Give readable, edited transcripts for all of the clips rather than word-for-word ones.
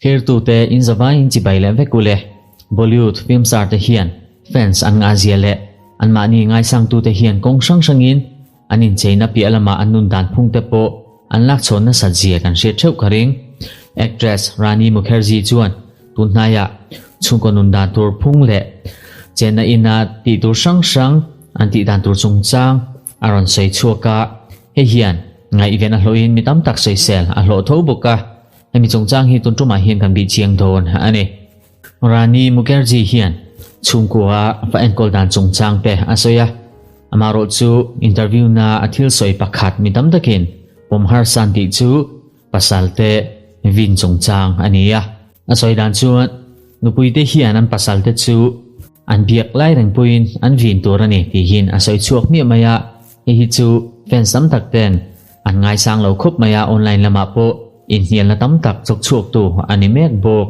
Thirtute in zavaiin chibai leh vek ule. Bollywood film star te hian fans an ngah zia leh anmahni ngaisangtute hian kawng hrang hrangin an incheina piah lama an nun dan phung te pawh an lak chhawn nasat zia kan hriat theuh ka ring. Actress Rani Mukherjee chuan tun hnaiah chhungkaw nun dan tur phung leh chenna ina tih tur hrang hrang an tih dan tur chungchang a rawn sawi chhuak a, hei hian ngaihven a hlawhin mi tam tak sawisel a hlawh tho bawk a, hemi chungchang hi tun tumah hian kan bih chiang dawn a ni. Rani Mukherjee hian chhungkua fa enkawl dan chungchang te a sawi a, amaherawh chu interview na a thil sawi pakhat mi tam takin pawm harsan tih chu pasal te vin chungchang a ni a. A sawi dan chuan nupui te hian an pasal te chu an biak lai reng pawhin an vin tur a ni tihin a sawi chhuak hmiah mai a, hei hi chu fans tam tak ten an ngaisang lo khawp mai a, online lamah pawh inhnialna tam tak chawk chhuaktu a ni mek bawk.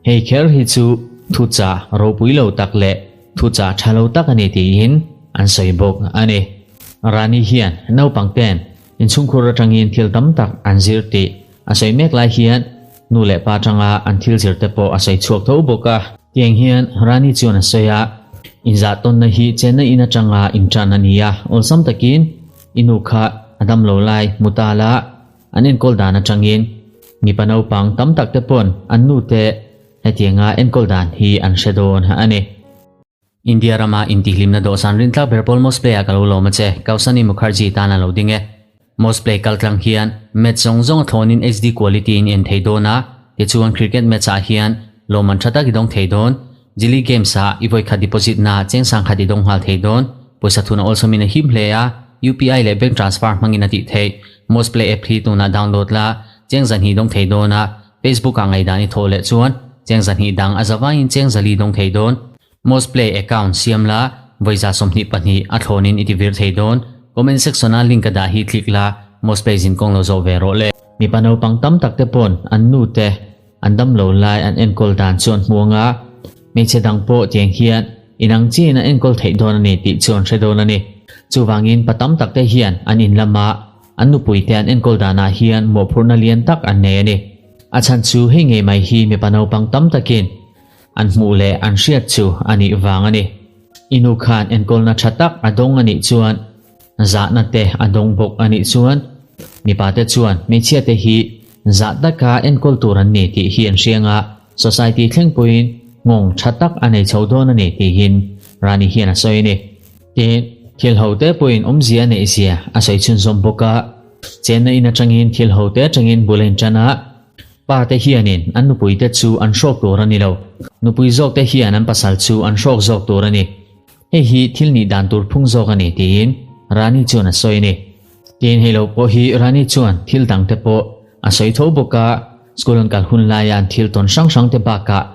Hei kher hi chu thuchah ropui lo tak leh thuchah tha lo tak a ni tiin an sawi bawk a ni. Rani hian naupang ten inchhungkhur atangin thil tam tak an zir tih a sawi mek lai hian nu leh pa atanga an thil zir te pawh a sawi chhuak tho bawk a. Tiang hian Rani chuan a sawi a, Inzah tawnna hi chenna in atanga intan a ni a, awlsam takin i nu kha a dam lo lai hmu ta la, An enkawl dan atangin mipa naupang tam tak te pawn an nu te hetianga enkawl dan hi an hre dawn a ni. India rama intihhlimna dawhsan rintlak ber pawl Mosplay ah ka lo lawm a che, Kausani Mukherjee tan a lo ding e. Mosplay kaltlang hian match zawng zawng a thlawnin HD quality in en thei dawn a, tichuan cricket match ah hian lawmman tha tak i dawng thei dawn. Jili Games ah i vawikhat deposit na cheng sangkhat i dawng nghal thei dawn. Pawisa thun a awlsawmin a him hle a, UPI leh bank transfer hmangin a tih theih. Mosplay app hi tunah download la, cheng zahnih dawng thei dawn a, Facebook ah ngaihdan i thawh leh chuan cheng zahnih dang a zavaiin cheng zali dawng thei dawn. Mosplay account siam la, vawiza 22 a thlawnin i ti vir thei dawn. Comment section a link ka dah hi click la, Mosplay zinkawng lo zawh ve rawh le. Mipa naupang tam tak te pawn an nu te An damlo lai an enkawl dan chuan hmuang a, hmeichhe dang pawh tiang hian inang chiin an enkawl theih dawn a ni tih chu an hre dawn a ni. Chuvangin pa tam takte hian an in lama an nupuite an enkawl danah hian mawhphurhna lian tak an nei a ni. A chhan chu hei ngei mai hi mipa naupang tam takin an hmuh leh an hriat chu a nih vang a ni. I nu khan enkawlna tha tak a dawng a nih chuan Zahna te a dawng bawk a nih chuan mipa te chuan hmeichhia te hi zah taka enkawl tur an ni tih hi an hriang a, society thleng pawhin nghawng tha tak a nei chho dawn a ni tihin Rani hian a sawi a ni. Tin, thil ho te pawhin awmzia a neih zia a sawi chhunzawm bawk a, chenna in atangin thil ho te atangin bul a intan a, pa te hianin an nupui te chu an hrawk tur a ni lo, nupui zawk te hian an pasal chu an hrawk zawk tur a ni. Hei hi thil nih dan tur phung zawk a ni tiin Rani chuan a sawi a ni. Tin hei lo pawh hi Rani chuan thil dang te pawh a sawi tho bawk a, school an kal hun laia an thil tawn hrang hrang te bakah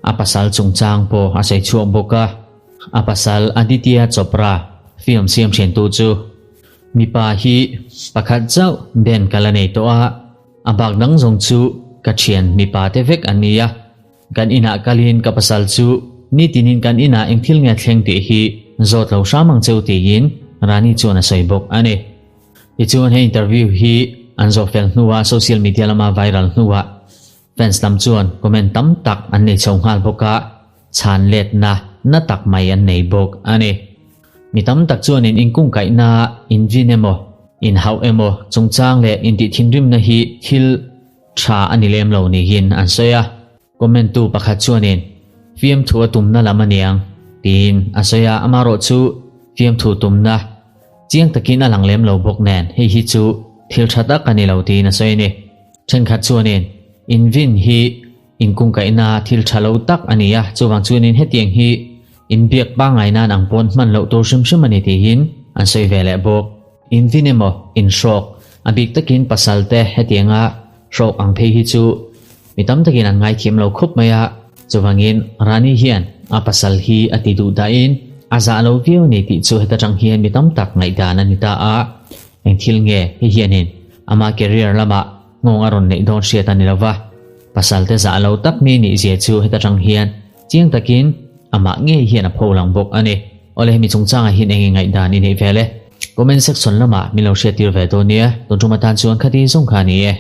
a pasal chungchang pawh a sawi chhuak bawk a. A pasal Aditya Chopra film siam thiantu chu mipa hi pakhat chauh band kal a nei tawh a, a bak dang zawng chu ka thian mipa te vek an ni a. Kan inah kalin ka pasal chu nitinin kan inah eng thil nge thleng tih hi zawt lo hram ang cheu tiin Rani chuan a sawi bawk a ni. Tichuan he interview hi an zawh fel hnuah social media lama viral hnuah fans lam chuan comment tam tak an nei chho nghal bawk a, chhan letna na tak mai an nei bawk a ni. Mi tam tak chuanin inkungkaihna invin emaw, inhauh emaw chungchang leh intihthinrimna hi thil Tha a ni lem lo niin an sawi a, comment tu pakhat chuanin fiamthu a tumna lam a niang tiin a sawi a, amaherawh chu fiamthu tumna chiang takin a lang lem lo bawk nen hei hi chu thil tha tak a ni lo tiin a sawi a ni. Thenkhat chuanin invin hi inkungkaihna thil tha lo tak a ni a, chuvang chuanin hetiang hi inbiak pangngai nan ang pawn hman loh tur hrim hrim a ni tiin an sawi ve leh bawk. Invin emaw inhrawk, a bik takin pasal te hetianga hrawk ang phei hi chu mi tam takin an ngaithiam lo khawp mai a, chuvangin Rani hian a pasal hi a ti duh dahin a zah lo viau a ni tih chu heta tang hian mi tam tak ngaihdan a ni ta a, eng thil nge hei hianin ama career lamah nghawng a rawn neih dawn hriat a ni lo va, pasal te zah lo tak mi nih zia chu heta tang hian chiang takin amah ngei hian a pholang bawk a ni. Awle hemi chungchangah hian eng nge ngaihdan i neih vel e? Comment section lamah min lo hriattir ve dawn nia, tun tum atan chuan khati zawng kha a ni e.